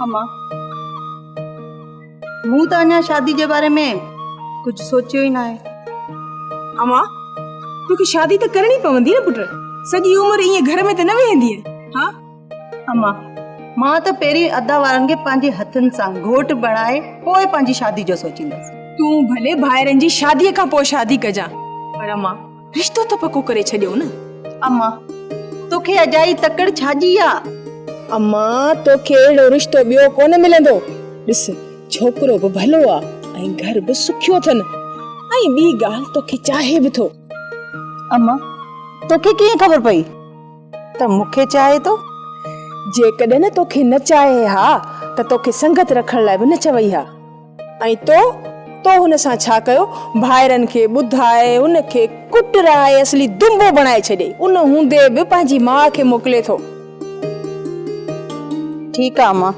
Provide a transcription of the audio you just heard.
اما، مون ته اڃا شادي جي باري ۾ ڪجهه سوچيو ئي ناهي. اما، توکي شادي ته ڪرڻي پوندي نه پٽ، سڄي عمر ائين گهر ۾ ته نه ويهندينء، ها؟ اما، مان ته پهرين ادا وارن کي پنهنجي هٿن سان گهوٽ بڻائي پوء پنهنجي شادي جو سوچيندس. تون ڀلي ڀائرن جي شاديء کان پوء شادي ڪجان، پر اما، رشتو ته پڪو ڪري ڇڏيو نه. اما، توکي اجائي تڪڙ ڇاجي آ؟ اما، توکي اهڙو رشتو ٻيو ڪونه ملندو. ڏس، ڇوڪرو به ڀلو آ ۽ گهر به سکيو اٿن ۽ ٻي ڳالهه توکي چاهي به ٿو. اما، توکي ڪيئن خبر پئي ته مون کي چاهي ٿو؟ جيڪڏهن توکي نه چاهي ها ته توکي سنگت رکڻ لاء به نه چوي ها. ۽ تو، تو هن سان ڇا ڪيو؟ ڀائرن کي ٻڌائي، هن کي ڪٽرائي اصلي دنبو بڻائي ڇڏيئي. ان هوندي به پنهنجي ماء کي موڪلي ٿو. ٺيڪ آ امان.